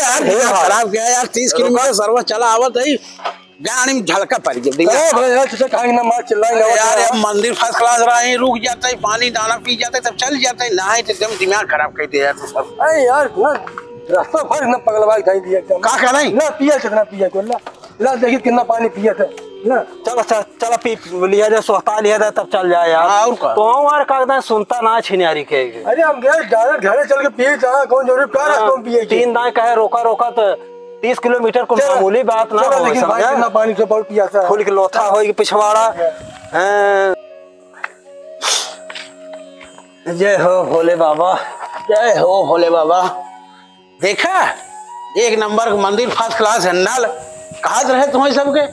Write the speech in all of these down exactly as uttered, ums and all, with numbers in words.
यार, दिमाग खराब किया यार, तीस किलोमीटर सरवा चला आवत है, गाड़ी में झलका पड़ गया, दिमाग। अरे भाई, यार, तुझे कहाँ इतना मार चिल्लाए, अरे यार, यार, मंदिर first class रहा है, रुक जाता है, पानी दाना पी जाता है, तब चल जाता है, ना है तो एकदम दिमाग खराब कर दिया यार तू सब। अरे यार, ना, रास्ता भर इतना पगलवाई दिया एकदम। का करें? ना पिया, कितना पिया को, ला, ला, देखिए कितना पानी पिया था, ला। चल, अच्छा, चल, पी लिया जाए, सोहता लिया जाए, तब चल जाए यार। हाँ, और का? तो हम यार का एकदम सुनता ना छिनियारी के। अरे, हम गए, direct घरे चल के पिए, जहाँ कौन जरूरी, का रास्ता में पिए के? तीन दाएं कहे, "रोका, रोका," तो तीस किलोमीटर को चलो, मामूली बात ना चलो, हो, लेकिन भाई, समझा? कितना पानी से बहुत पियासा है। फूल के लोथा होई के पिछवाड़ा। हाँ। हैं। जय हो भोले बाबा, जय हो भोले बाबा। देखा, एक नंबर के मंदिर, first class handle। कहा रहे तुम्हें सबके,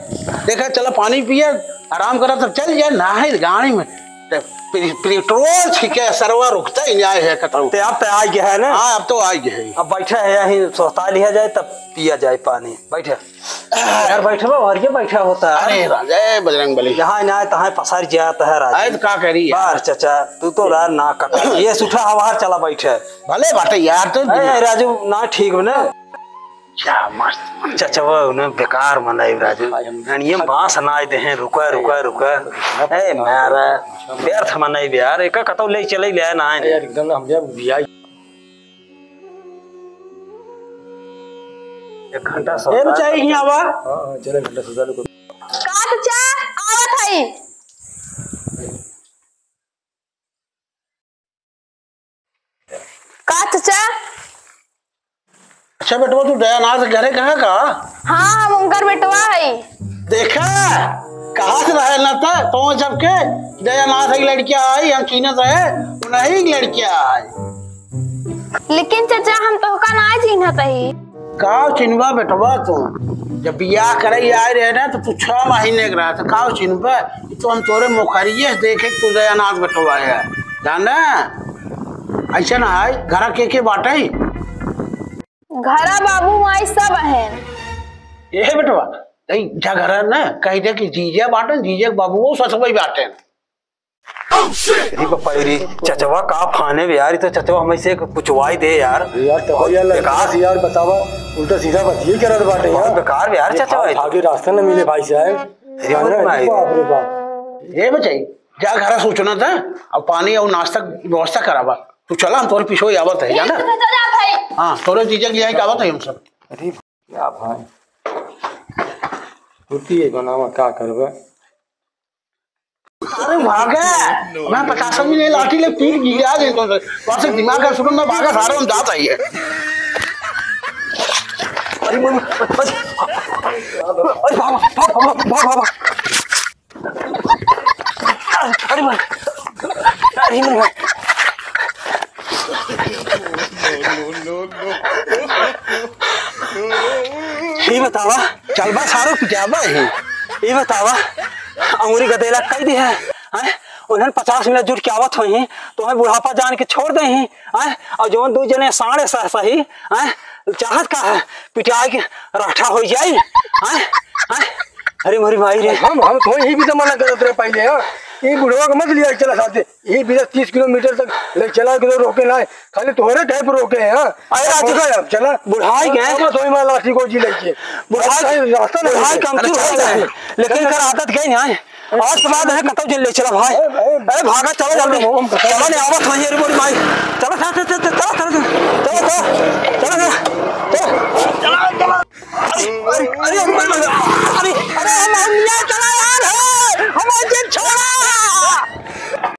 देखा, चला पानी पिए, आराम करा, तब चल जाए, ना है गाड़ी में। ते पे-, पेट्रोल छिके, सरवा रुकता ही नहीं है, कतऊ। ते अब तो आ गया है ना? हाँ, अब तो आ गया है। अब बैठा है यहीं, सोता लिया जाए, तब पिया जाए पानी। बैठे। यार, बैठवा, और ये बैठा होता है। अरे राजा, ए बजरंग बली। जहाँ ना आए, तहाँ पसर जाता है राजा। अरे, तो का करी यार? बार चाचा, तू तो यार ना कटा। ये सुठा हवार चला बैठे। भले बाटे यार, तो अरे राजू, ना ठीक बने। क्या मस्त। चाचा, वो उन्हें बेकार मनई राजू। भाई, हम गणिये बांस ना दे हैं, रुका, रुका, रुका। ए, मारा, व्यर्थ मनई बे यार, एका कतौ ले चले ले ना आए। यार, एकदम ना हम भी आई। एक घंटा ए, सोता बचाई है। यहाँ आवा। हाँ, हाँ, चले, घंटा सोता रुको। का चाचा, आवत हई। का चाचा? अच्छा बेटवा, तू दयानाथ के घरे कहाँ का? हाँ, हम उनकर बेटवा हई। देखा, कहा से रहे ना था, पहुँच जब के दयानाथ की लड़किया आई, हम चीनत रहे, वो नहीं लड़किया आई। लेकिन चाचा, हम तोहका ना चीन्हत हई। का चिन्हबा बेटवा तू? जब बियाह करे आए रहे ना, तो तू छह महीने के रहा, तो का चिन्हबा? तो हम तोरे मुखरिये से देखे कि तू दयानाथ बेटवा है, जाना? ऐसे ना है, घरा के के बाटे? घरा बाबू माई सब हैं। ए बेटवा, नहीं, जा घरा ना, कह दे कि जीजा बाटे, जीजा के बाबू वो ससुर बाटे। अरे बापा रे, चचवा का फाने बे यार, ई तो चचवा हमें से कुचवाई दे यार। यार, तब यार, लड़का बेकार। यार, बतावा, उल्टा सीधा बात ये करत बाटे बहुत यार। बेकार बे यार, ये चचवा भाग, है। भागे रास्ता न मिले भाई साहब। अरे जाना है, भाई। बाप रे बाप। ए बचाई, जा घरा सूचना था, अब पानी और नाश्ता की व्यवस्था करावा। तू चला, हम तोरे पीछे ही आवत है, जाना? ए, तू तो जा भाई। हाँ, तोरे जीजा के यहाँ आवत है हम सब। अरे क्या भाई, होती है बनावा, का करबे? अरे भागा, मैं पचास भी नहीं लाठी ले पीट गिरा दे तो, वहाँ से दिमाग का सुकून ना भागा, सारे हम जात आई है। अरे मम्मी, अरे, अरे भाग, भाग, भाग, भाग, भाग। अरे मम्मी, अरे मम्मी। ई बतावा, चलबा सारो पिटाबा ही। ई बतावा, अंगूरी गदेला कई दी है, हैं? उन्हन पचास मिनट जुट के आवत होई, तो हमें बुढ़ापा जान के छोड़ दे ही, हैं? और जौन दू जने साढ़े सह सही, हैं? चाहत का है, पिटाई के राठा हो जाई, हैं? हैं? अरे मोरी माई रे। हम, हम तो यही भी जमाना करत रहे पहले, हाँ? ये बुढ़वा को मत लिया चला साथे। ये बिना तीस किलोमीटर तक ले चला के तो रोके ना है, खाली तोहरे टाइप रोके हैं, हाँ? अरे राजू का अब चला। बुढ़ाई के? अब तो मार लाठी को जी लेके। बुढ़ाई, रास्ता नहीं बुढ़ाई है। कम अरे क्यों चल रहा है? जाए। लेकिन कर आदत गई ना है। आज के बाद है कतौ जिन ले चला भाई। अरे, अरे, अरे भागा, चलो जल्दी। हम, हम, चलो नहीं आवत भाई, अरे मोरी माई। चलो, चलो, चलो, चलो, चलो, चलो, चलो, चलो, चलो, चलो, चलो। अरे, अरे, अरे, अरे, अरे,